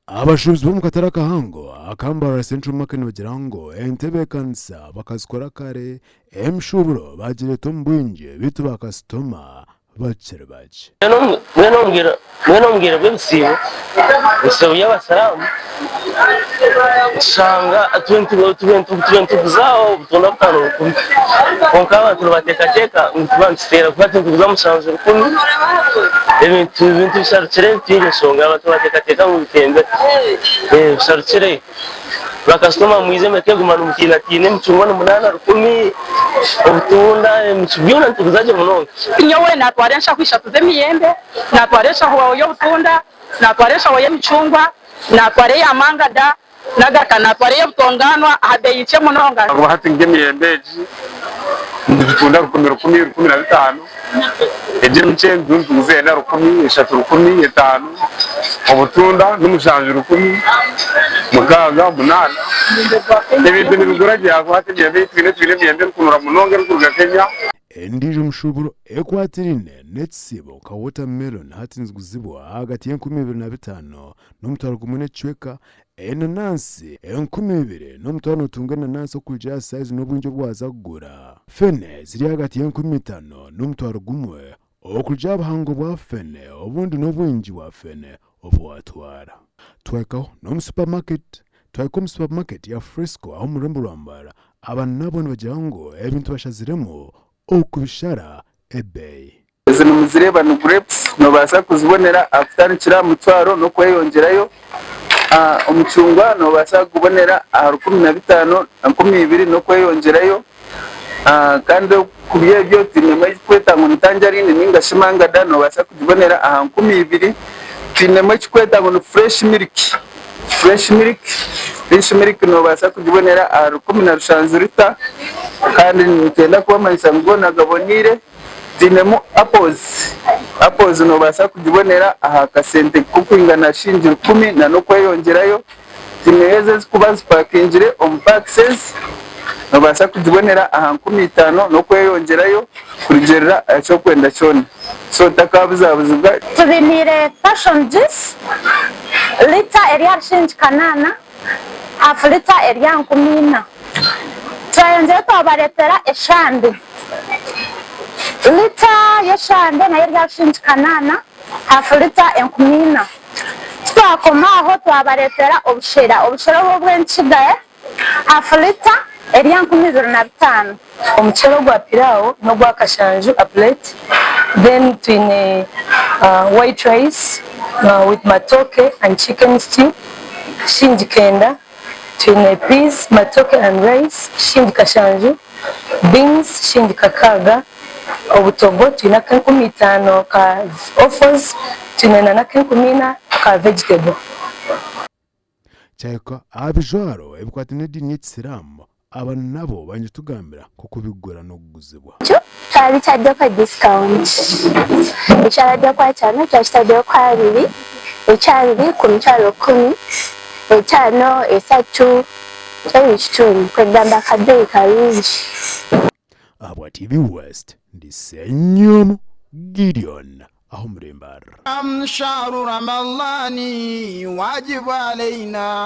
Abashuubuzi b'omu katare akahango aka Mbarara Central Market nibagira ngu entebeekanisa bakazikora kare, emishuuburo bagireeta omu bwingi beitu baakasitoma bakiri bakye. Mbwenu omu bwire bw'ebisiibo, ebisiibo by'abasiraamu, tushanga tube nituguza obutunda butaano rukumi kwonka abantu nibateekateeka ngu nituba nituteera kuba nituguza mushanju rukumi, ebintu bisharukire tihaine nshonga abantu nibateekateeka ngu bitembire, bisharukire. Bakasitoma mwije mureke kuguma nimutiinatiina emicungwa ni munaana rukumi, obutunda, emicungwa byona nituguza gye munonga. Nyowe naatwara enshaho ishatu z'emiyembe, naatwara enshaho y'obutunda, naatwara enshaho y'emicungwa, naatwara eya mangada, nagaruka naatwara ey'obutonganwa aha beeyi nkye munonga. Ahakuba hati nk'emiyembe egi nitugitunda rukumi rukumi, 15,000, egi emikye nituguza ena rukumi, eshatu rukumi, etaano, obutunda n'omushanju rukumi, mukaaga, munaana. Ebintu nibigura gye ahakuba hati emiyembe ei twine, twine emiyembe erikunura munonga erikuruga Kenya. Endiijo mishuuburo ekwatiraine n'ekisiibo nka watermelon hati niziguzibwa ahagati y'enkumi ibiri na bitaano n'omutwaro gumwe n'ekicweka, Enanansi 2000 n'omutwaro notunga enanansi okurugiirira aha sayizi n'obwingi obu waaza kugura. Fene ziri ahagati y'enkumi itano n'omutwaro gumwe okurugiirira aha buhango bwa fene obundi n'obwingi bwa fene obu waatwara. Twahikaho n'omu supamaketi Twahika omu supamaketi ya Frisco aho omu rurembo rwa Mbarara aba nabo nibagira ngu ebintu bashaziremu okubishara ebeeyi. Ezi nimuzireeba ni grapes, nobaasa kuzibonera aha kutandikira aha mutwaro n'okweyongyerayo. Omucungwa nobaasa kugubonera aha 15,000 na 20,000 n'okweyongyerayo. Kandi kuri ebyo twinemu ekirikwetwa ngu ni tangerine ninga shi mangada nobaasa kugibonera aha 2000. Twinemu ekirikwetwa ngu ni fresh milk, fresh milk, fresh milk nobaasa kugibonera aha 17 lita kandi nitwenda kubamanyisa ngu goona gaboneire. Twinemu apples, apples nobaasa kugibonera aha kasente k'okwingana shilingi rukumi na n'okweyongyerayo. Twineyo ezo ezikuba zipakingire omu boxes, nobaasa kugibonera aha 5000 n'okweyongyerayo kurugiirira aha ki orikwenda kyona. So otakabuzabuzibwa. Tubiniire passion juice, lita eri ahari shilingi kanaana, half lita eri aha 4000. Twayongyerayo twabareetera eshande. Lita y'eshande nayo eri aha shilingi kanaana, hafu lita 4000. Titwakoma aho twabareetera obushera. Obushera obu obw'enkiga, hafu lita eri aha 2500. Omuceeri ogwa pilau n'ogwa kashanju a plate then twine white rice with matooke and chicken stew shingi kenda. Twine peas, matoke and rice shingi kashanju, beans shingi kakaaga, obutogo twine ak'enkumi itaano ka offals, twine na n'ak'enkumi ina aka vegetable. Kyahika aha bijwaro ebikwataine n'ediini y'ekisiraamu, aba nabo baine kutugambira nk'oku bikugura n'okuguzibwa. Ekyo twabitaddeko discount. Ekyabadde ku ataano twakitaddeyo ku abiri, ekyabiri ku mitwalo kkumi, etaano, esatu, ebiri kitundu kwegamba akabeeyi kalungi. Ahabwa TV West, ndi Ssenyomo Gideon aho omuri Mbarara.